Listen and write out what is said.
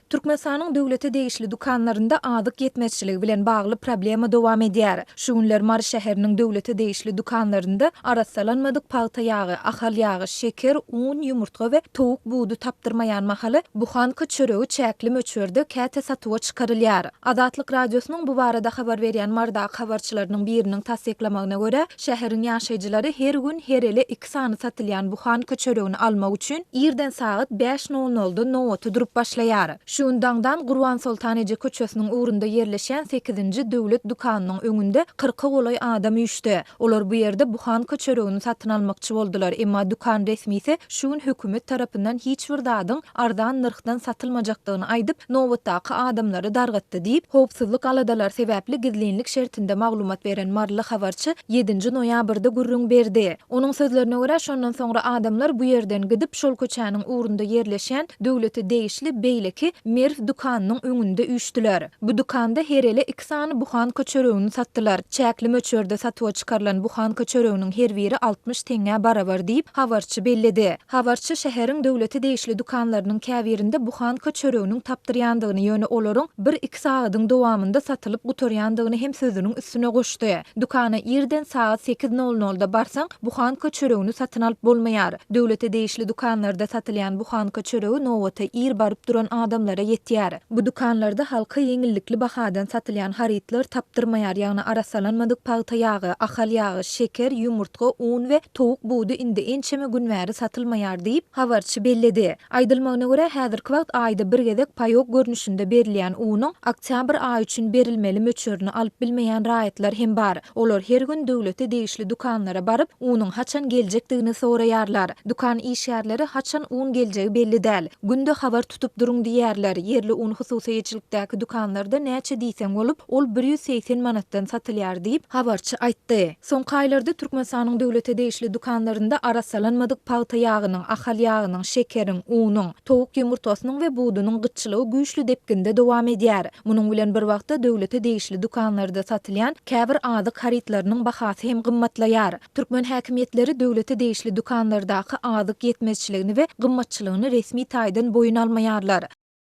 Türkmenistanyň döwlete degişli dükanlarynda azyk ýetmezçiligi bilen bagly problema dowam edýär. Şu günler Mary şäheriniň döwlete degişli dükanlarynda arassalanmadyk pagta ýagy, ahal ýagy, şeker, un, ýumurtga we towuk budy tapdyrmaýan mahaly buhanka çöregi çäkli möçberde käte satuwa çykarylýar. Azatlyk Radiosynyň bu barada habar berýän Marydaky habarçylarynyň biriniň tassyklamagyna görä, şäheriň ýaşaýjylary her gün her ele iki sany satylýan buhanka çöregini almak üçin irden sagat bäş nol nolda nobata durup başlaýar. Şu gün daňdan Gurbansoltan eje köçesiniň ugrunda ýerleşýän sekizinji döwlet dükanynyň öňünde kyrka golaý adam üýşdi. Olar bu ýerde buhanka çöregini satyn almakçy boldular, emma dükan resmisi şu gün hökümet tarapyndan hiç bir zadyň arzan nyrhdan satylmajakdygyny aýdyp, nobatdaky adamlary dargatdy diýip, howpsuzlyk aladalary sebäpli gizlinlik şertinde maglumat beren maryly habarçy ýedinji noýabrda gürrüň berdi. Onuň sözlerine görä, şondan soňra adamlar bu ýerden gidip, şol köçäniň ugrunda ýerleşýän döwlete degişli beýleki Merw dükanynyň öňünde üýşdüler. Bu dükanda her ele iki sany buhanka çöregini satdylar. Çäkli möçberde satuwa çykarylan buhanka çöreginiň her biri 60 teňňä barabar diýip, habarçy belledi. Habarçy şäheriň döwlete degişli dükanlarynyň käbirinde buhanka çöreginiň tapdyrýandygyny, ýöne olaryň bir-iki sagadyň dowamynda satylyp gutarýandygyny hem sözüniň üstüne goşdy. Dükana irden sagat sekiz nol nolda barsaň, buhanka çöregini satyn alyp bolmaýar. Döwlete degişli dükanlarda satylýan buhanka çöregi nobata ir baryp duran adamlara ýetýär. Bu dükanlarda halka ýeňillikli bahadan satylýan harytlar tapdyrmaýar, ýagny arassalanmadyk pagta ýagy, ahal ýagy, şeker, ýumurtga, un we towuk budy indi ençeme gün bäri satylmaýar diýip, habarçy belledi. Aýdylmagyna görä, häzirki wagt aýda bir gezek paýok görnüşinde berilýän unuň oktýabr aýy üçin berilmeli möçberini alyp bilmeýän raýatlar hem bar. Olar her gün döwlete degişli dükanlara baryp, unuň haçan geljekdigini soraýarlar. Dükan işgärleri haçan un geljegi belli däl. Günde habar tutup duruň diýýärler. Ýerli un hususyýetçilikdäki dükanlarda näçe diýseň bolup, ol 180 manatdan satylýar diýip, habarçy aýtdy. Soňky aýlarda Türkmenistanyň döwlete degişli dükanlarynda arassalanmadyk pagta ýagynyň, ahal ýagynyň, şekeriň, unuň, towuk ýumurtgasynyň we budunyň gytçylygy güýçli depginde dowam edýär. Munuň bilen bir wagtda döwlete degişli dükanlarda satylýan käbir azyk harytlarynyň bahasy hem gymmatlaýar. Türkmen häkimiýetleri döwlete degişli dükanlardaky azyk ýetmezçiligini we gymmatçylygyny resmi taýdan boýun almaýarlar.